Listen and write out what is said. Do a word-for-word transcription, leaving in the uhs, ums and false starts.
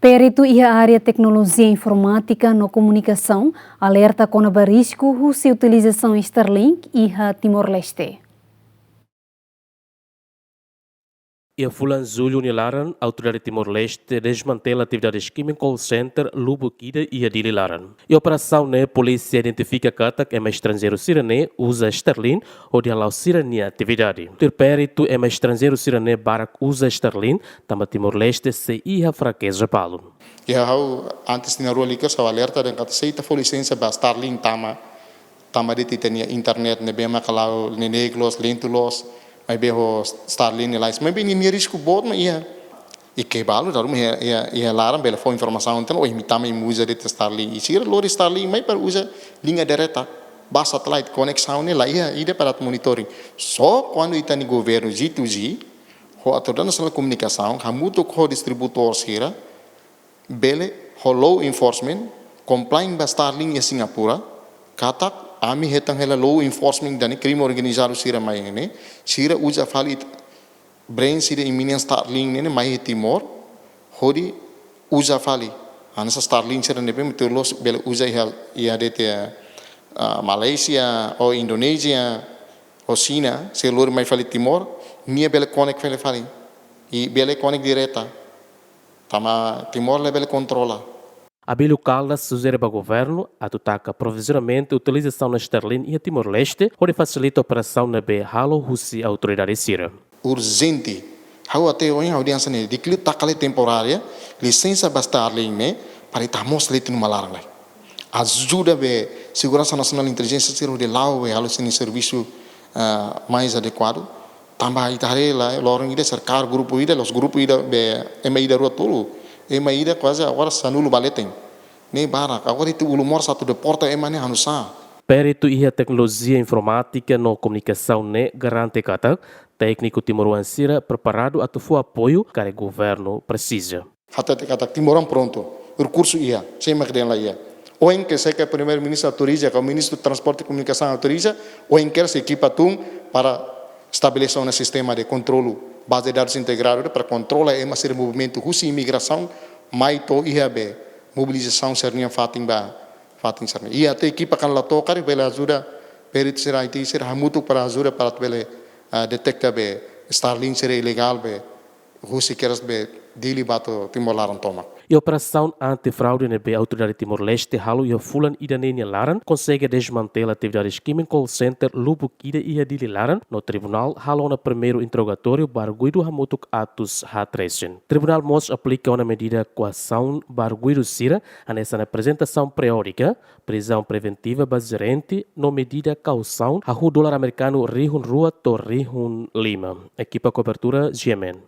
Peritu iha área teknolojia informátika no komunikasaun alerta kona-ba risku husi utilizasaun Starlink iha Timor-Leste. Iha fulan Jullu nia laran, Autoridade Timor-Leste desmantela atividade skimming call center lubuk ida iha Dili laran. Iha operasaun ne'e, polísia identifika katak ema estranjeiru sira-ne'e uza Starlink hodi hala'o sira-nia atividade. Tuir peritu, ema estranjeiru sira-ne'e barak uza Starlink tanba Timor-Leste sei iha frakeza balun. Iha ha'u antes tinan rua likar ha'u alerta dehan katak se ita fó lisensa ba Starlink tama, tama de'it ita-nia internet ne'ebé mak hala'o neineik loos, lentu loos, maibé ho Starlink ne'e lais. Maibé ninia risku boot mak iha. I ke balu, dala ruma iha, iha, iha laran bele fó informasaun tan, oh, imi tama imi uza de'it Starlink. I sira lori Starlink mai para uza liña direta ba satélite, koneksaun ne'e la iha ida para atu monitoring. Só kuandu ita-nia governu G to G, ho Autoridade Nasionál Komunikasaun, hamutuk ho distribuidór sira, bele ho law enforcement, complying ba Starlink iha Singapura, katak ami hetan hela law enforcement dani krime organizadu sira mai ne'e, sira uza fali brand sira imi-nia Starlink ne'e mai Timor, hodi uza fali. Hanesan Starlink sira ne'ebé mak tuir loos bele uza iha, iha de'it, ah, Malaysia, ou Indonézia, ou Xina, se lori mai fali Timor, nia bele connect fali fali. I bele connect direta. Tanba Timor labele kontrola. Abílio Caldas sujere ba governu atu taka provizoriamente utilizasaun Starlink iha Timor-Leste, hodi fasilita operasaun ne'ebé halo husi autoridade sira. Urjente. Ha'u até ohin ha'u dehan hanesan ne'e, di'ak liu taka lai temporária, lisensa ba Starlink ne'e, para ita hamoos leten uma laran lai. Ajuda be seguransa nasionál, intelijénsia sira hodi la'o be halo sira-nia servisu, ah, mais adekuadu. Tanba ita haree lai, loron ida serkar grupu ida, loos grupu ida be, ema ida rua tolu. Ema ida kuaze agora sanulu ba leten. Ne'e barak, agora ita ulun moras atu deporta ema ne'e hanusá. Peritu iha teknolojia informátika no komunikasaun ne'e garante katak tékniku timoroan sira preparadu atu fó apoiu karik governu presiza. Hatete katak timoroan prontu, rekursu iha, sé mak dehan la iha. Ohin ke sé ke Primeiru-Ministru autoriza, ka Ministru Transporte e Komunikasaun autoriza, ohin kedas ekipa tun para estabelese ona sistema de kontrolu, baze dadus integradu para kontrola ema sira movimentu husi imigrasaun mai to'o iha be mobilizasaun sira-nia fatin ba, fatin sira-ne'e. I até ekipa kan la to'o karik bele ajuda, peritu sira I T sira hamutuk para ajuda para bele, ah, deteta be Starlink sira ilegál be husi kedas be Dili ba to'o Timor laran tomak. I operasaun anti-fraude ne'ebé Autoridade Timor-Leste halo iha fulan ida-ne'e nia laran konsege desmantela atividade skimming call center lubuk ida iha Dili laran, no tribunál halo ona primeiru interrogatóriu ba arguidu hamutuk atus haat resin. Tribunál mós aplika ona medida koasaun ba arguidu sira, hanesan aprezentasaun periódika, prizaun preventiva ba jerente, no medida kausaun hahú dolar amerikanu rihun rua to'o rihun lima. Ekipa kobertura G M N.